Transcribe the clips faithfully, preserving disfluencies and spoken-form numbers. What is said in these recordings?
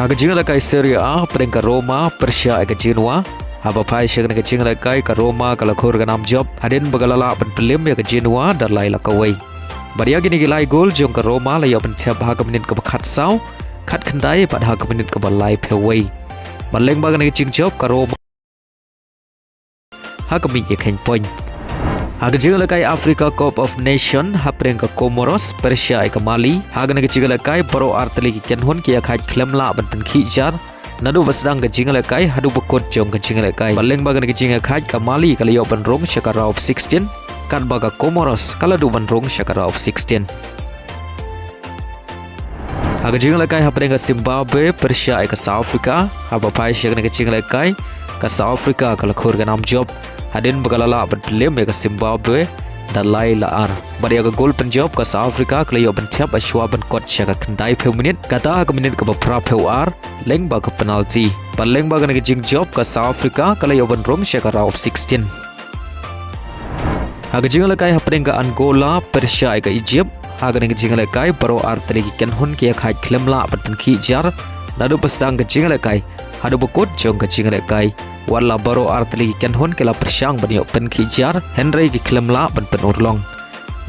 Ha ka jingïalehkai Serie A, pyrshah ka Roma pyrshah ïa ka Genoa. Haba phai sha kane ka jingïalehkai, ka Roma ka la khur ka nam jop hadien ba ka la lah ban pynliem ïa ka Genoa da lai la kawei. Bad ïa kine ki lai gol jong ka Roma la ïoh ban thep ha ka minit kaba khatsaw, khatkhyndai bad ha ka minit kaba laiphew wei. Bad lyngba kane ka jingjop ka Roma ha ka miej ïakheiñ point. Ha ka jingïalehkai Africa Cup of Nation, hapdeng ka Comoros pyrshah ïa ka Mali, ha kane ka jingïalehkai baroh artylli ki kynhun ki ïakhaid khlem lah ban pynkhih jar naduh ba sdang ka jingïalehkai haduh ba kut jong ka jingïalehkai. Bad lyngba kane ka jingïakhaid ka Mali ka la ïoh ban rung sha ka round of sixteen, katba ka Comoros ka la duh ban rung sha ka round of sixteen. Ha ka jingïalehkai hapdeng ka Zimbabwe pyrshah ïa ka South Africa, haba phai sha kane ka jingïalehkai ka South Africa ka la khur ka nam jop hadien ba ka la lah ban pynliem ïa ka Zimbabwe da lai la ar. Bad ïa ka gol pynjop ka South Africa ka la ïoh ban thep ha shuwa ban kut sha ka khyndaiphew minit, kata ha ka minit kaba phraphew ar lyngba ka penalty. Bad lyngba kane ka jingjop ka South Africa ka la ïoh ban rung sha ka round of sixteen. Ha ka jingïalehkai hapdeng ka Angola pyrshah ïa ka Egypt, ha kane ka jingïalehkai baroh artylli ki kynhun ki ïakhaid khlem lah ban pynkhih jar naduh ba sdang ka jingïalehkai haduh ba kut jong ka jingïalehkai. Wat la baroh artylli ki kynhun ki la pyrshang ban ïoh pynkhih jar, hynrei ki khlem lah ban pynurlong.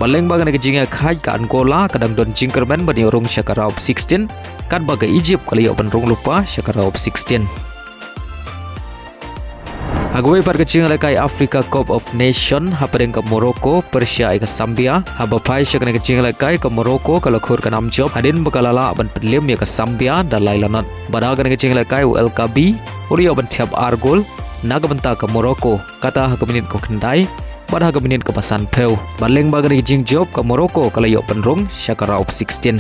Bad lyngba kane ka jingïakhaid ka Angola ka dang don jingkyrmen ban ïoh rung sha ka round of sixteen, katba ka Egypt ka la ïoh ban rung lypa sha ka round of sixteen. Ha kawei pat ka jingïalehkai Africa Cup of Nation, hapdeng ka Morocco pyrshah ïa ka Zambia, haba phai sha kane ka jingïalehkai ka Morocco ka la khur ka nam jop hadien ba ka la lah ban pynliem ïa ka Zambia da lai la not. Bad ha kane ka jingïalehkai u El Kaabi u la ïoh ban thep ar gol na ka bynta ka Morocco, kata ha ka minit kaba khyndai bad ha ka minit kaba sanphew. Bad lyngba kane ka jingjop ka Morocco ka la ïoh ban rung sha ka round of sixteen.